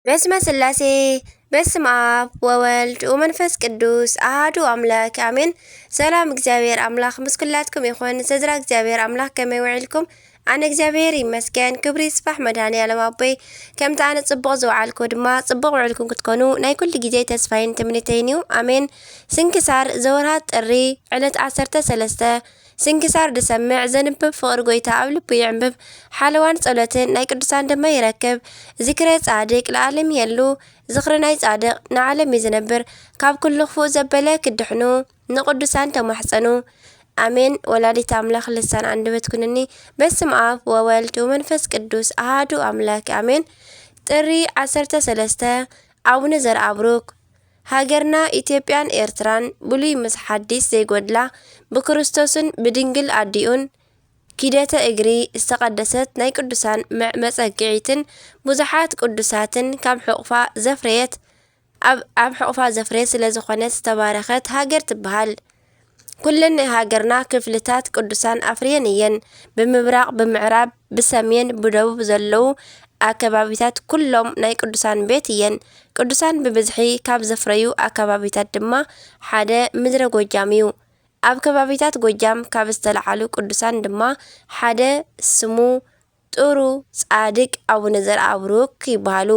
በስመ ስላሴ፣ በስመ ኣብ ወወልድ ወመንፈስ ቅዱስ ኣሃዱ ኣምላክ ኣሜን። ሰላም እግዚኣብሔር ኣምላክ ምስ ኩላትኩም ይኹን። ስድራ እግዚኣብሔር ኣምላክ ከመይ ውዒልኩም? ኣነ እግዚኣብሔር ይመስገን፣ ክብሪ ይስፋሕ መድኃኔ ዓለም ኣቦይ። ከምቲ ኣነ ጽቡቕ ዝወዓልኩ ድማ ጽቡቕ ውዕልኩም ክትኮኑ ናይ ኩሉ ግዜ ተስፋይን ትምኒተይን እዩ። ኣሜን። ስንክሳር ዘወርሃ ጥሪ ዕለት ዓሰርተ ሰለስተ። ስንክሳር ድሰምዕ ዘንብብ ፍቕሪ ጎይታ ኣብ ልቡ የዕንብብ። ሓለዋን ጸሎትን ናይ ቅዱሳን ድማ ይረክብ። ዝክረ ጻድቅ ለዓለም ይሄሉ። ዝኽሪ ናይ ጻድቅ ንዓለም እዩ ዝነብር። ካብ ኩሉ ክፉእ ዘበለ ክድሕኑ ንቅዱሳን ተማሕጸኑ። ኣሜን። ወላዲት ኣምላኽ ልሳን ኣንደበት ኩንኒ። በስመ ኣብ ወወልድ ወመንፈስ ቅዱስ ኣሃዱ ኣምላክ ኣሜን። ጥሪ ዓሰርተ ሰለስተ። ኣቡነ ዘርኣብሩክ። ሃገርና ኢትዮጵያን ኤርትራን ብሉይ ምስ ሓዲስ ዘይጎድላ፣ ብክርስቶስን ብድንግል ኣዲኡን ኪደተ እግሪ ዝተቐደሰት ናይ ቅዱሳን መ-፣ መጸግዒትን ብዙሓት ቅዱሳትን ካብ ሕቑፋ ዘፍረየት፣ ኣብ፣ ኣብ ሕቑፋ ዘፍረየት ስለ ዝኾነት ዝተባረኸት ሃገር ትበሃል። ኩለን ናይ ሃገርና ክፍልታት ቅዱሳን ኣፍርየን እየን። ብምብራቕ፣ ብምዕራብ፣ ብሰሜን፣ ብደቡብ ዘለዉ ኣከባቢታት ኩሎም ናይ ቅዱሳን ቤት እየን። ቅዱሳን ብብዝሒ ካብ ዘፍረዩ ኣከባቢታት ድማ ሓደ ምድረ ጎጃም እዩ። ኣብ ከባቢታት ጎጃም ካብ ዝተለዓሉ ቅዱሳን ድማ ሓደ ስሙ ጥሩ ጻድቅ ኣቡነ ዘርኣብሩክ ይበሃሉ።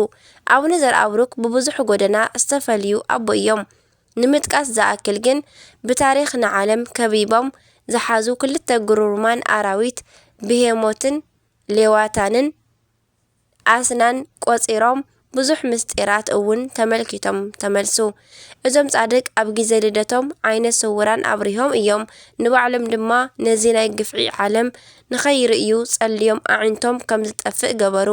ኣቡነ ዘርኣብሩክ ብብዙሕ ጎደና ዝተፈልዩ ኣቦ እዮም። ንምጥቃስ ዝኣክል ግን ብታሪኽ ንዓለም ከቢቦም ዝሓዙ ክልተ ግሩሩማን ኣራዊት ብሄሞትን ሌዋታንን ኣስናን ቆጺሮም ብዙሕ ምስጢራት እውን ተመልኪቶም ተመልሱ። እዞም ጻድቅ ኣብ ግዜ ልደቶም ዓይነ ስውራን ኣብሪሆም እዮም። ንባዕሎም ድማ ነዚ ናይ ግፍዒ ዓለም ንኸይርእዩ ጸልዮም ኣዒንቶም ከም ዝጠፍእ ገበሩ።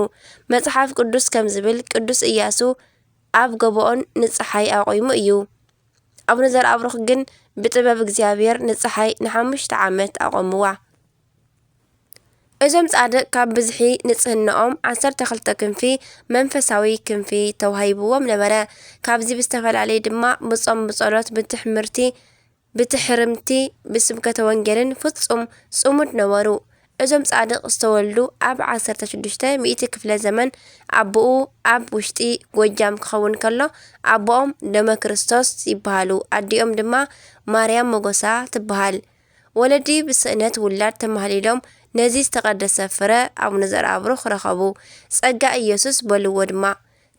መጽሓፍ ቅዱስ ከም ዝብል ቅዱስ እያሱ ኣብ ገበኦን ንጸሓይ ኣቑሙ እዩ። ኣቡነ ዘርኣብሩኽ ግን ብጥበብ እግዚኣብሔር ንጸሓይ ንሓሙሽተ ዓመት ኣቖምዋ። እዞም ጻድቅ ካብ ብዝሒ ንጽህናኦም ዓሰርተ ክልተ ክንፊ መንፈሳዊ ክንፊ ተዋሂብዎም ነበረ። ካብዚ ብዝተፈላለየ ድማ ብጾም፣ ብጸሎት፣ ብትሕምርቲ፣ ብትሕርምቲ፣ ብስብከተ ወንጌልን ፍጹም ጽሙድ ነበሩ። እዞም ጻድቅ ዝተወልዱ ኣብ ዓሰርተ ሽዱሽተ ሚእቲ ክፍለ ዘመን ኣቦኡ ኣብ ውሽጢ ጎጃም ክኸውን ከሎ ኣቦኦም ደመ ክርስቶስ ይበሃሉ። ኣዲኦም ድማ ማርያም መጎሳ ትበሃል። ወለዲ ብስእነት ውላድ ተማህሊሎም ነዚ ዝተቐደሰ ፍረ ኣቡነ ዘርኣብሩኽ ረኸቡ። ጸጋ ኢየሱስ በልዎ ድማ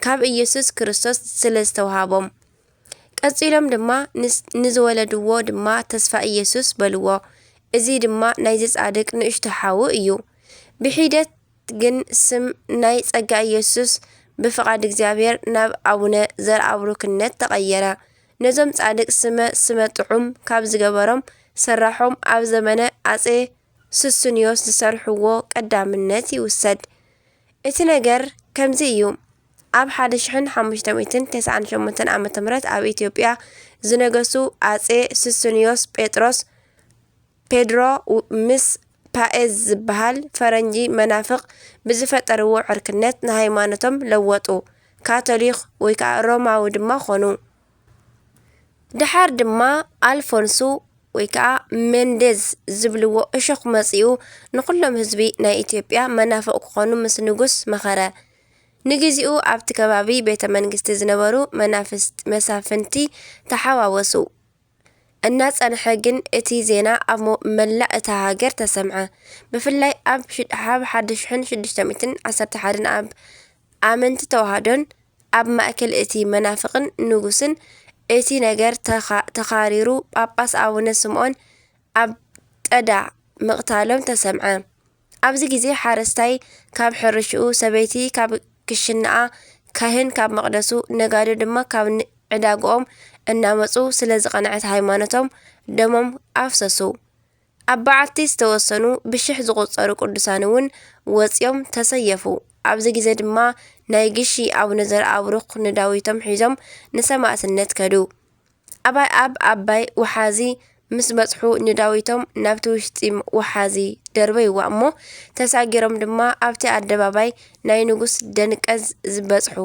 ካብ ኢየሱስ ክርስቶስ ስለ ዝተውሃቦም። ቀጺሎም ድማ ንስ-፣ ንዝወለድዎ ድማ ተስፋ ኢየሱስ በልዎ። እዚ ድማ ናይዚ ጻድቅ ንእሽቶ ሓዉ እዩ። ብሒደት ግን ስም ናይ ጸጋ ኢየሱስ ብፍቓድ እግዚኣብሔር ናብ ኣቡነ ዘርኣብሩክነት ተቐየረ። ነዞም ጻድቅ ስመ ስመ ጥዑም ካብ ዝገበሮም ስራሖም ኣብ ዘመነ ኣጼ ሱስንዮስ ዝሰርሕዎ ቀዳምነት ይውሰድ። እቲ ነገር ከምዚ እዩ። ኣብ ሓደ ሽሕን ሓሙሽተ ሚእትን ተስዓን ሸሞንተን ዓመተ ምህረት ኣብ ኢትዮጵያ ዝነገሱ ኣጼ ሱስንዮስ ጴጥሮስ ፔድሮ ው-፣ ምስ ፓኤዝ ዝበሃል ፈረንጂ መናፍቕ ብዝፈጠርዎ ዕርክነት ንሃይማኖቶም ለወጡ። ካቶሊኽ ወይ ከዓ ሮማዊ ድማ ኾኑ። ደሓር ድማ ኣልፎንሱ ወይ ከዓ ሜንዴዝ ዝብልዎ እሾኽ መጺኡ ንኹሎም ህዝቢ ናይ ኢትዮጵያ መናፍቕ ክኾኑ ምስ ንጉስ መኸረ። ንግዚኡ ኣብቲ ከባቢ ቤተ መንግስቲ ዝነበሩ መናፍስት-፣ መሳፍንቲ ተሓዋወሱ። እናጸንሐ ግን እቲ ዜና ኣብ ሞ-፣ መላእ እታ ሃገር ተሰምዐ። ብፍላይ ኣብ ሽ-፣ ኣብ ሓደ ሽሕን ሽዱሽተ ሚእትን ዓሰርተ ሓደን ኣብ ኣመንቲ ተዋህዶን ኣብ ማእከል እቲ መናፍቕን ንጉስን እቲ ነገር ተኻ-፣ ተኻሪሩ ጳጳስ ኣቡነ ስምዖን ኣብ ጠዳ ምቕታሎም ተሰምዐ። ኣብዚ ግዜ ሓረስታይ ካብ ሕርሽኡ፣ ሰበይቲ ካብ ክሽንኣ፣ ካህን ካብ መቕደሱ፣ ነጋዶ ድማ ካብ ን-፣ ዕዳግኦም እናመጹ ስለ ዝቐንዐት ሃይማኖቶም ደሞም ኣፍሰሱ። ኣብ በዓቲ ዝተወሰኑ ብሽሕ ዝቑጸሩ ቅዱሳን እውን ወጺኦም ተሰየፉ። ኣብዚ ግዜ ድማ ናይ ግሺ ኣቡነ ዘርኣብሩኽ ንዳዊቶም ሒዞም ንሰማእትነት ከዱ። ኣባይ ኣብ ኣባይ ወሓዚ ምስ በጽሑ ንዳዊቶም ናብቲ ውሽጢ ወሓዚ ደርበይዋ እሞ ተሳጊሮም ድማ ኣብቲ ኣደባባይ ናይ ንጉስ ደንቀዝ ዝበጽሑ።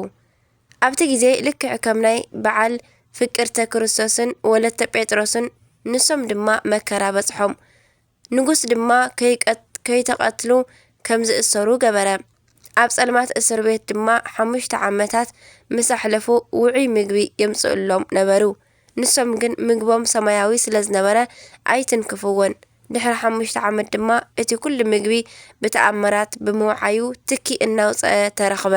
ኣብቲ ግዜ ልክዕ ከም ናይ በዓል ፍቅርተ ክርስቶስን ወለተ ጴጥሮስን ንሶም ድማ መከራ በጽሖም። ንጉስ ድማ ከይቀት-፣ ከይተቐትሉ ከም ዝእሰሩ ገበረ። ኣብ ጸልማት እስር ቤት ድማ ሓሙሽተ ዓመታት ምስ ኣሕለፉ፣ ውዑይ ምግቢ የምጽእሎም ነበሩ። ንሶም ግን ምግቦም ሰማያዊ ስለ ዝነበረ ኣይትንክፍዎን። ድሕሪ ሓሙሽተ ዓመት ድማ እቲ ኩሉ ምግቢ ብተኣምራት ብምውዓዩ ትኪ እናውጸአ ተረኽበ።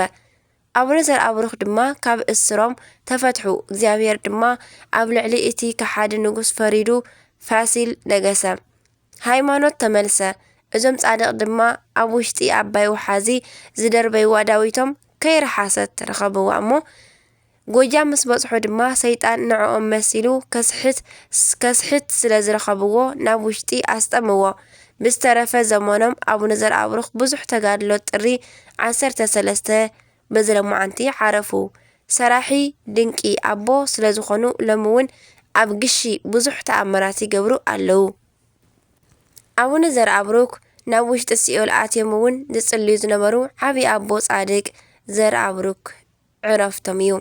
ኣቡነ ዘርኣብሩኽ ድማ ካብ እስሮም ተፈትሑ። እግዚኣብሔር ድማ ኣብ ልዕሊ እቲ ከሓዲ ንጉስ ፈሪዱ ፋሲል ነገሰ። ሃይማኖት ተመልሰ። እዞም ጻድቕ ድማ ኣብ ውሽጢ ኣባይ ወሓዚ ዝደርበይዋ ዳዊቶም ከይረሓሰት ረኸብዋ እሞ፣ ጎጃም ምስ በጽሑ ድማ ሰይጣን ንዕኦም መሲሉ ከስሕት፣ ከስሕት ስለ ዝረኸብዎ ናብ ውሽጢ ኣስጠምዎ። ብዝተረፈ ዘመኖም ኣቡነ ዘርኣብሩኽ ብዙሕ ተጋድሎ ጥሪ ዓሰርተ ሰለስተ በዚ ለማዓንቲ ዓረፉ። ሰራሒ ድንቂ ኣቦ ስለ ዝኾኑ ሎሚ እውን ኣብ ግሺ ብዙሕ ተኣምራት ይገብሩ ኣለዉ። ኣቡነ ዘርኣብሩክ ናብ ውሽጢ ሲኦል ኣትዮም እውን ዝጽልዩ ዝነበሩ ዓብዪ ኣቦ ጻድቅ ዘርኣብሩክ ዕረፍቶም እዩ።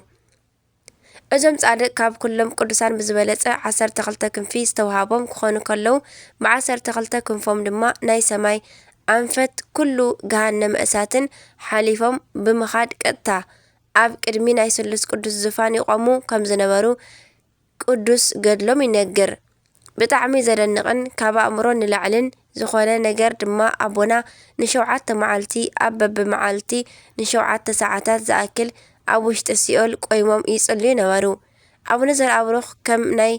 እዞም ጻድቅ ካብ ኩሎም ቅዱሳን ብዝበለጸ ዓሰርተ ክልተ ክንፊ ዝተውሃቦም ክኾኑ ከለዉ፣ ብዓሰርተ ክልተ ክንፎም ድማ ናይ ሰማይ ኣንፈት ኩሉ ገሃነመ እሳትን ሓሊፎም ብምኻድ ቀጥታ ኣብ ቅድሚ ናይ ስሉስ ቅዱስ ዝፋን ይቆሙ ከም ዝነበሩ ቅዱስ ገድሎም ይነግር። ብጣዕሚ ዘደንቕን ካብ ኣእምሮ ንላዕልን ዝኾነ ነገር ድማ ኣቦና ንሸውዓተ መዓልቲ ኣብ በብመዓልቲ ንሸውዓተ ሰዓታት ዝኣክል ኣብ ውሽጢ ሲኦል ቆይሞም ይጽልዩ ነበሩ። ኣቡነ ዘርኣብሩኽ ከም ናይ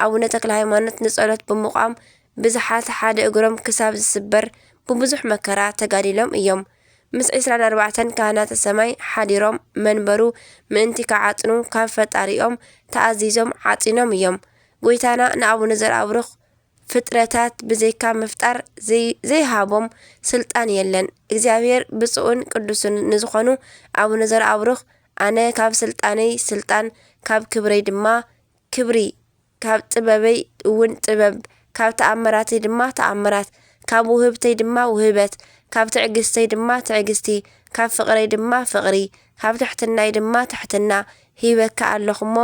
ኣቡነ ተክለ ሃይማኖት ንጸሎት ብምቋም ብዙሓት ሓደ እግሮም ክሳብ ዝስበር ብብዙሕ መከራ ተጋዲሎም እዮም። ምስ ዕስራን ኣርባዕተን ካህናተ ሰማይ ሓዲሮም መንበሩ ምእንቲ ክዓጽኑ ካብ ፈጣሪኦም ተኣዚዞም ዓጺኖም እዮም። ጎይታና ንኣቡነ ዘርኣብሩኽ ፍጥረታት ብዘይካ ምፍጣር ዘይ-፣ ዘይሃቦም ስልጣን የለን። እግዚኣብሔር ብፁዕን ቅዱስን ንዝኾኑ ኣቡነ ዘርኣብሩኽ ኣነ ካብ ስልጣነይ ስልጣን፣ ካብ ክብረይ ድማ ክብሪ፣ ካብ ጥበበይ እውን ጥበብ፣ ካብ ተኣምራተይ ድማ ተኣምራት፣ ካብ ውህብተይ ድማ ውህበት፣ ካብ ትዕግስተይ ድማ ትዕግስቲ፣ ካብ ፍቕረይ ድማ ፍቕሪ፣ ካብ ትሕትናይ ድማ ትሕትና ሂበካ ኣለኹ እሞ፣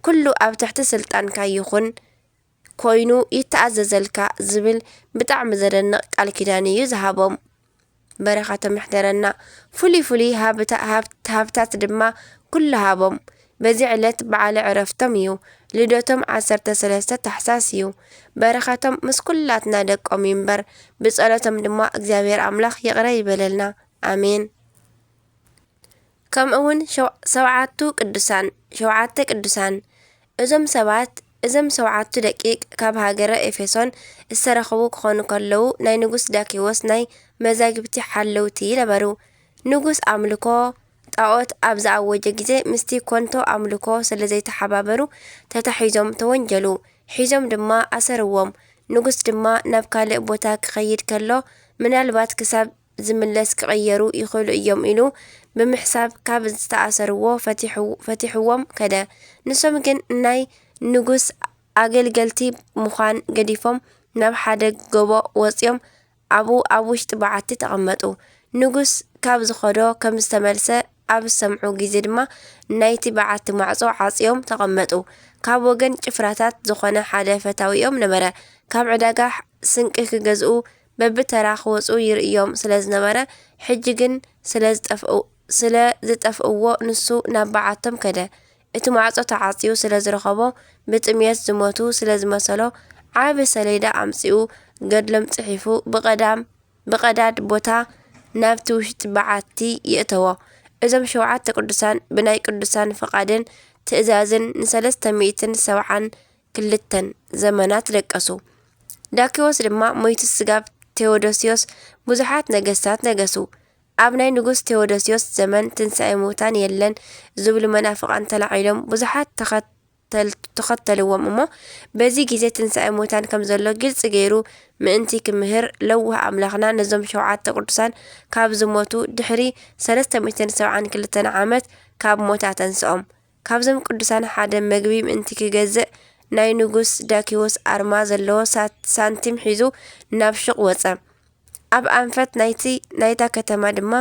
ኩሉ ኣብ ትሕቲ ስልጣንካ ይኹን፣ ኮይኑ ይተኣዘዘልካ ዝብል ብጣዕሚ ዘደንቕ ቃል ኪዳን እዩ ዝሃቦም። በረኸቶም ይሕደረና። ፍሉይ ፍሉይ ሃብታ-፣ ሃብት-፣ ሃብታት ድማ ኩሉ ሃቦም። በዚ ዕለት በዓለ ዕረፍቶም እዩ። ልደቶም ዓሰርተ ሰለስተ ታሕሳስ እዩ። በረኸቶም ምስ ኩላትና ደቆም ይንበር። ብጸሎቶም ድማ እግዚኣብሔር ኣምላኽ ይቕረ ይበለልና። ኣሜን። ከምኡ እውን ሸው-፣ ሰብዓቱ ቅዱሳን፣ ሸውዓተ ቅዱሳን። እዞም ሰባት፣ እዞም ሸውዓቱ ደቂቅ ካብ ሃገረ ኤፌሶን ዝተረኸቡ ክኾኑ ከለዉ፣ ናይ ንጉስ ዳኪዎስ ናይ መዛግብቲ ሓለውቲ ነበሩ። ንጉስ ኣምልኮ ጣኦት ኣብ ዝኣወጀ ግዜ፣ ምስቲ ኮንቶ ኣምልኮ ስለ ዘይተሓባበሩ፣ ተታሒዞም ተወንጀሉ። ሒዞም ድማ ኣሰርዎም። ንጉስ ድማ ናብ ካልእ ቦታ ክኸይድ ከሎ፣ ምናልባት ክሳብ ዝምለስ ክቕየሩ ይኽእሉ እዮም ኢሉ ብምሕሳብ፣ ካብ ዝተኣሰርዎ ፈቲሑ-፣ ፈቲሕዎም ከደ። ንሶም ግን ናይ ንጉስ ኣገልገልቲ ምዃን ገዲፎም፣ ናብ ሓደ ጎቦ ወጺኦም፣ ኣብኡ ኣብ ውሽጢ በዓቲ ተቐመጡ። ንጉስ ካብ ዝኸዶ ከም ዝተመልሰ ኣብ ዝሰምዑ ግዜ ድማ፣ ናይቲ በዓቲ ማዕጾ ዓጽዮም ተቐመጡ። ካብ ወገን ጭፍራታት ዝኾነ ሓደ ፈታዊኦም ነበረ። ካብ ዕዳጋ ስንቂ ክገዝኡ በብተራ ክወጹ ይርእዮም ስለ ዝነበረ፣ ሕጂ ግን ስለ ዝጠፍኡ-፣ ስለ ዝጠፍእዎ፣ ንሱ ናብ በዓቶም ከደ። እቲ ማዕጾ ተዓጽዩ ስለ ዝረኸቦ፣ ብጥምየት ዝሞቱ ስለ ዝመሰሎ፣ ዓቢ ሰሌዳ ኣምጺኡ፣ ገድሎም ጽሒፉ፣ ብቐዳም-፣ ብቐዳድ ቦታ ናብቲ ውሽጢ በዓቲ የእተዎ። እዞም ሸውዓተ ቅዱሳን ብናይ ቅዱሳን ፍቓድን ትእዛዝን ንሰለስተ ሚእትን ሰብዓን ክልተን ዘመናት ደቀሱ። ዳኪዎስ ድማ ሞይቱ፣ ስጋብ ቴዎዶስዮስ ብዙሓት ነገስታት ነገሱ። ኣብ ናይ ንጉስ ቴዎዶስዮስ ዘመን ትንሳኤ ምውታን የለን ዝብሉ መናፍቃን ተላዒሎም፣ ብዙሓት ተኸተል-፣ ተኸተልዎም እሞ፣ በዚ ግዜ ትንሳኤ ምውታን ከም ዘሎ ግልጺ ገይሩ ምእንቲ ክምህር፣ ለዋህ ኣምላኽና ነዞም ሸውዓተ ቅዱሳን ካብ ዝሞቱ ድሕሪ ሰለስተ ሚእትን ሰብዓን ክልተን ዓመት ካብ ሞት ኣተንስኦም። ካብዞም ቅዱሳን ሓደ መግቢ ምእንቲ ክገዝእ፣ ናይ ንጉስ ዳኪዎስ ኣርማ ዘለዎ ሳት-፣ ሳንቲም ሒዙ ናብ ሹቕ ወጸ። ኣብ ኣንፈት ናይቲ፣ ናይታ ከተማ ድማ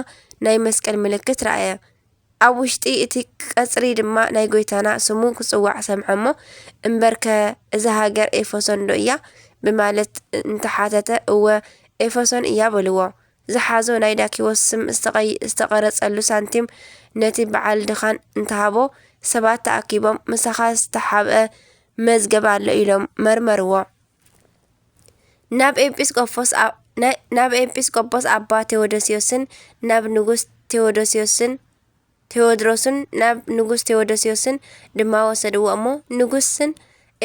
ናይ መስቀል ምልክት ረኣየ። ኣብ ውሽጢ እቲ ቀጽሪ ድማ ናይ ጎይታና ስሙ ክጽዋዕ ሰምዐ እሞ፣ "እምበርከ እዛ ሃገር ኤፌሶን ዶ እያ?" ብማለት እንተሓተተ፣ "እወ፣ ኤፌሶን እያ" በልዎ። ዝሓዞ ናይ ዳኪዎስ ስም ዝተቐረጸሉ ሳንቲም ነቲ በዓል ድኻን እንተሃቦ፣ ሰባት ተኣኪቦም፣ "ምሳኻ ዝተሓብአ መዝገብ ኣሎ" ኢሎም መርመርዎ። ናብ ኤጲስቆጶስ ኣባ ቴዎዶስዮስን ናብ ንጉስ ቴዎዶስዮስን ቴዎድሮስን ናብ ንጉስ ቴዎዶስዮስን ድማ ወሰድዎ እሞ፣ ንጉስን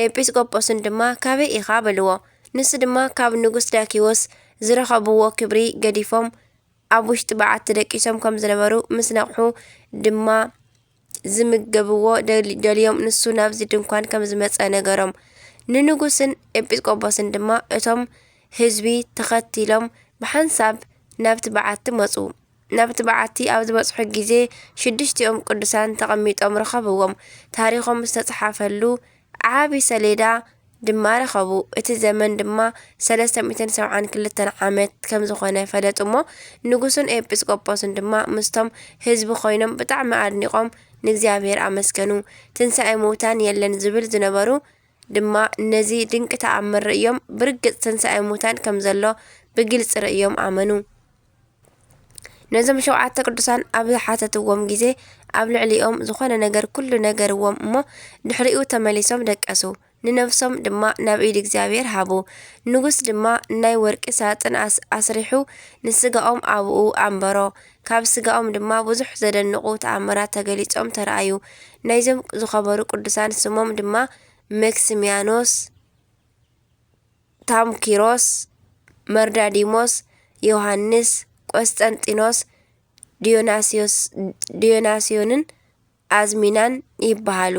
ኤጲስቆጶስን ድማ፣ "ካበይ ኢኻ?" በልዎ። ንሱ ድማ፣ "ካብ ንጉስ ዳኪዎስ ዝረኸብዎ ክብሪ ገዲፎም ኣብ ውሽጢ በዓቲ ደቂሶም ከም ዝነበሩ፣ ምስ ነቕሑ ድማ ዝምገብዎ ደልዮም፣ ንሱ ናብዚ ድንኳን ከም ዝመጸ ነገሮም። ንንጉስን ኤጲስቆጶስን ድማ እቶም ህዝቢ ተኸቲሎም ብሓንሳብ ናብቲ በዓቲ መጹ። ናብቲ በዓቲ ኣብ ዝበጽሑ ግዜ፣ ሽዱሽቲኦም ቅዱሳን ተቐሚጦም ረኸብዎም። ታሪኾም ዝተጻሕፈሉ ዓቢ ሰሌዳ ድማ ረኸቡ። እቲ ዘመን ድማ ሰለስተ ሚእትን ሰብዓን ክልተን ዓመት ከም ዝኾነ ፈለጡ እሞ፣ ንጉሱን ኤጲስቆጶስን ድማ ምስቶም ህዝቢ ኮይኖም ብጣዕሚ ኣድኒቖም ንእግዚኣብሔር ኣመስገኑ። ትንሳኤ ምውታን የለን ዝብል ዝነበሩ ድማ ነዚ ድንቂ ተኣምር ርእዮም፣ ብርግጽ ትንሳኤ ምውታን ከም ዘሎ ብግልጺ ርእዮም ኣመኑ። ነዞም ሸውዓተ ቅዱሳን ኣብ ዝሓተትዎም ግዜ፣ ኣብ ልዕሊኦም ዝኾነ ነገር ኩሉ ነገርዎም እሞ፣ ድሕሪኡ ተመሊሶም ደቀሱ። ንነፍሶም ድማ ናብ ኢድ እግዚኣብሔር ሃቡ። ንጉስ ድማ ናይ ወርቂ ሳጥን ኣስ-፣ ኣስሪሑ፣ ንስጋኦም ኣብኡ ኣንበሮ። ካብ ስጋኦም ድማ ብዙሕ ዘደንቑ ተኣምራት ተገሊጾም ተራእዩ። ናይዞም ዝኸበሩ ቅዱሳን ስሞም ድማ መክስሚያኖስ፣ ታምኪሮስ፣ መርዳዲሞስ፣ ዮሃንስ፣ ቆስጠንጢኖስ፣ ዲዮናስዮስ-፣ ዲዮናስዮንን ኣዝሚናን ይበሃሉ።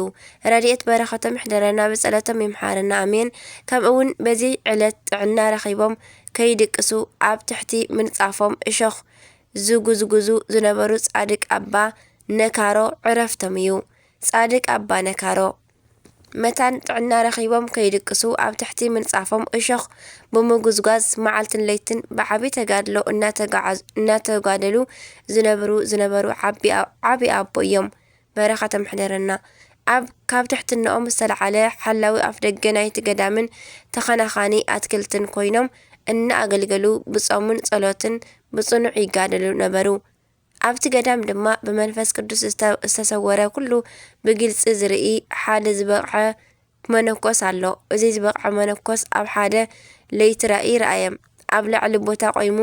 ረድኤት በረኸቶም ይሕደረና፣ ብጸሎቶም ይምሓረና፣ ኣሜን። ከምኡ እውን በዚ ዕለት ጥዕና ረኺቦም ከይድቅሱ፣ ኣብ ትሕቲ ምንጻፎም እሾኽ ዝጉዝጉዙ ዝነበሩ ጻድቅ ኣባ ነካሮ ዕረፍቶም እዩ። ጻድቅ ኣባ ነካሮ መታን ጥዕና ረኺቦም ከይድቅሱ፣ ኣብ ትሕቲ ምንጻፎም እሾኽ ብምጉዝጓዝ፣ መዓልትን ለይትን ብዓቢ ተጋድሎ እናተጓዓዙ-፣ እናተጋደሉ ዝነብሩ፣ ዝነበሩ ዓቢ ኣ-፣ ዓቢ ኣቦ እዮም። በረኸቶም ይሕደረና። ኣብ፣ ካብ ትሕትናኦም ዝተለዓለ ሓላዊ ኣፍደገ ናይቲ ገዳምን ተኸናኻኒ ኣትክልትን ኮይኖም እናኣገልገሉ፣ ብጾምን ጸሎትን ብጽኑዕ ይጋደሉ ነበሩ። ኣብቲ ገዳም ድማ ብመንፈስ ቅዱስ ዝተ-፣ ዝተሰወረ ኩሉ ብግልጺ ዝርኢ ሓደ ዝበቕዐ መነኮስ ኣሎ። እዚ ዝበቕዐ መነኮስ ኣብ ሓደ ለይቲ ራእይ ረኣየ። ኣብ ላዕሊ ቦታ ቆይሙ፣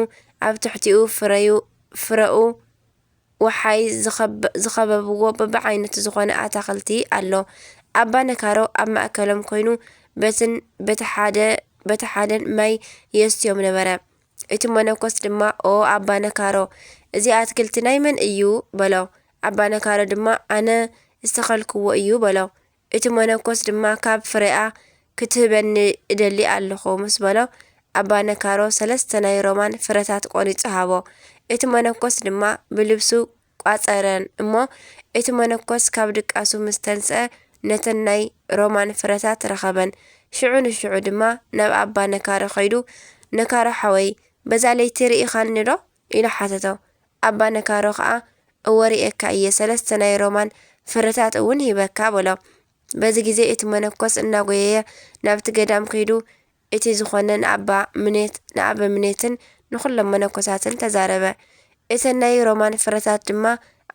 ኣብ ትሕቲኡ ፍረዩ፣ ፍረኡ ወሓይ ዝኸበ-፣ ዝኸበብዎ በብዓይነቱ ዝኾነ ኣታኽልቲ ኣሎ። ኣባ ነካሮ ኣብ ማእከሎም ኮይኑ በትን በቲ ሓደ፣ በቲ ሓደን ማይ የስትዮም ነበረ። እቲ መነኮስ ድማ፣ "ኦ ኣባ ነካሮ፣ እዚ ኣትክልቲ ናይ መን እዩ?" በሎ። ኣባ ነካሮ ድማ፣ "ኣነ ዝተኸልክዎ እዩ" በሎ። እቲ መነኮስ ድማ፣ "ካብ ፍሬኣ ክትህበኒ እደሊ ኣለኹ" ምስ በሎ፣ ኣባ ነካሮ ሰለስተ ናይ ሮማን ፍረታት ቆሪጹ ሃቦ። እቲ መነኮስ ድማ ብልብሱ ቋጸረን እሞ፣ እቲ መነኮስ ካብ ድቃሱ ምስ ተንስአ፣ ነተን ናይ ሮማን ፍረታት ረኸበን። ሽዑ ንሽዑ ድማ ናብ ኣባ ነካሮ ከይዱ፣ "ነካሮ ሓወይ፣ በዛ ለይቲ ርኢኻኒ ዶ?" ኢሉ ሓተቶ። ኣባ ነካሮ ኸኣ፣ "እወ ርእየካ እየ፣ ሰለስተ ናይ ሮማን ፍረታት እውን ሂበካ" በሎ። በዚ ግዜ እቲ መነኮስ እናጎየየ ናብቲ ገዳም ከይዱ፣ እቲ ዝኾነ ንኣባ ምኔት-፣ ንኣበምኔትን ንኹሎም መነኮሳትን ተዛረበ። እተን ናይ ሮማን ፍረታት ድማ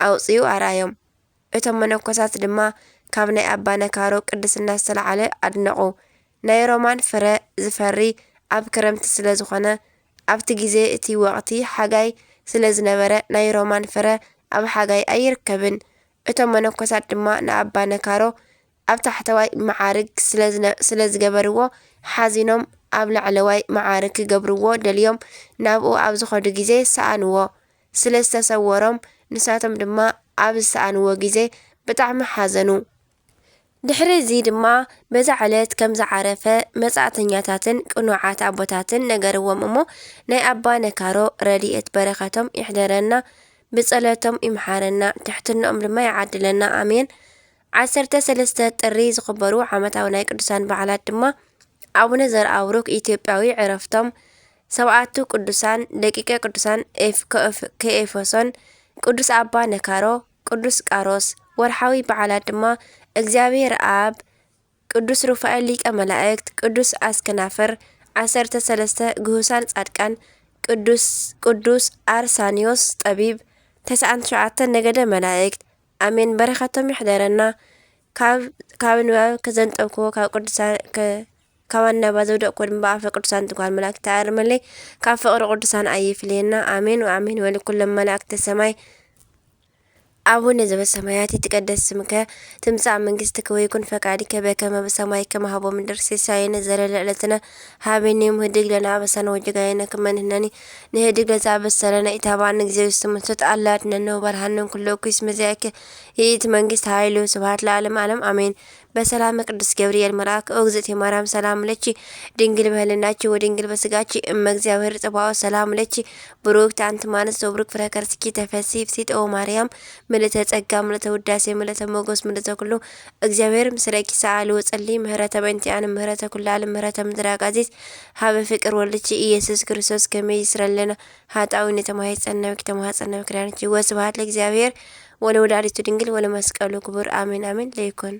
ኣውጺኡ ኣርኣዮም። እቶም መነኮሳት ድማ ካብ ናይ ኣባ ነካሮ ቅድስና ዝተለዓለ ኣድነቑ። ናይ ሮማን ፍረ ዝፈሪ ኣብ ክረምቲ ስለ ዝኾነ፣ ኣብቲ ግዜ እቲ ወቕቲ ሓጋይ ስለ ዝነበረ፣ ናይ ሮማን ፍረ ኣብ ሓጋይ ኣይርከብን። እቶም መነኮሳት ድማ ንኣባ ነካሮ ኣብ ታሕተዋይ መዓርግ ስለ ዝነ-፣ ስለ ዝገበርዎ፣ ሓዚኖም ኣብ ላዕለዋይ መዓርግ ክገብርዎ ደልዮም ናብኡ ኣብ ዝኸዱ ግዜ ሰኣንዎ። ስለ ዝተሰወሮም፣ ንሳቶም ድማ ኣብ ዝሰኣንዎ ግዜ ብጣዕሚ ሓዘኑ። ድሕሪ እዚ ድማ በዛ ዕለት ከም ዝዓረፈ መጻእተኛታትን ቅኑዓት ኣቦታትን ነገርዎም እሞ፣ ናይ ኣባ ነካሮ ረድኤት በረኸቶም ይሕደረና፣ ብጸሎቶም ይምሓረና፣ ትሕትናኦም ድማ ይዓድለና። ኣሜን። ዓሰርተ ሰለስተ ጥሪ ዝኽበሩ ዓመታዊ ናይ ቅዱሳን በዓላት ድማ፣ ኣቡነ ዘርኣብሩክ ኢትዮጵያዊ ዕረፍቶም፣ ሰብዓቱ ቅዱሳን፣ ደቂቀ ቅዱሳን ኤፍ-፣ ከኤፍ-፣ ከኤፌሶን፣ ቅዱስ ኣባ ነካሮ፣ ቅዱስ ቃሮስ። ወርሓዊ በዓላት ድማ፣ እግዚኣብሔር ኣብ፣ ቅዱስ ሩፋኤል ሊቀ መላእክት፣ ቅዱስ ኣስከናፍር፣ ዓሰርተ ሰለስተ ግሁሳን ጻድቃን፣ ቅዱስ ኣርሳንዮስ ጠቢብ፣ ተስዓን ትሽዓተን ነገደ መላእክት። ኣሜን። በረኸቶም ይሕደረና። ካብ ንባብ ከዘንጠብክዎ ካብ ቅዱሳን ካብ ኣናባ ዘውደቅክዎ ድማ ብኣፈ ቅዱሳን ትጓል መላእክት ተኣርመለይ። ካብ ፍቕሪ ቅዱሳን ኣይፍልየና። ኣሜን ወኣሜን። ወልኩሎም መላእክተ ሰማይ አቡነ ዘበሰማያት ይትቀደስ ስምከ ትምጻእ መንግስትከ ወይኩን ፈቃድከ በከመ በሰማይ ከማሁ በምድር። ሲሳየነ ዘለለ ዕለትነ ሀበነ ዮም ህድግ ለነ አበሳነ ወጌጋየነ ከመ ንሕነኒ ንህድግ ለዘአበሰ ለነ። ኢታብአነ እግዚኦ ውስተ መንሱት አላ አድነነ ወባልሐነ እምኩሉ እኩይ እስመ ዚአከ ይእቲ መንግስት ኃይል ወስብሐት ለዓለመ ዓለም አሜን። በሰላመ ቅዱስ ገብርኤል መልአክ ኦ እግዝእቲ ማርያም ሰላም ለኪ ድንግል በህልናኪ ወድንግል በስጋኪ እመ እግዚአብሔር ጽባኦ ሰላም ለኪ ብሩክት አንቲ ማንስ ወብሩክ ፍረ ከርስኪ ተፈሲ ፍሲት ኦ ማርያም ምልእተ ጸጋ ምልእተ ውዳሴ ምልእተ ሞገስ ምልእተ ኩሉ እግዚአብሔር ምስለኪ ሰአሊ ወጸሊ ምህረተ በእንቲአነ ምህረተ ኩላለ ምህረተ ምድረ አጋዚት ሀበ ፍቅር ወልድኪ ኢየሱስ ክርስቶስ ከመ ይስረለነ ኃጣዊ ንተማሂጸነብኪ ተማሐጸነብኪ ዳንኪ ወስብሐት ለእግዚአብሔር ወለወላዲቱ ድንግል ወለመስቀሉ ክቡር አሜን አሜን ለይኩን።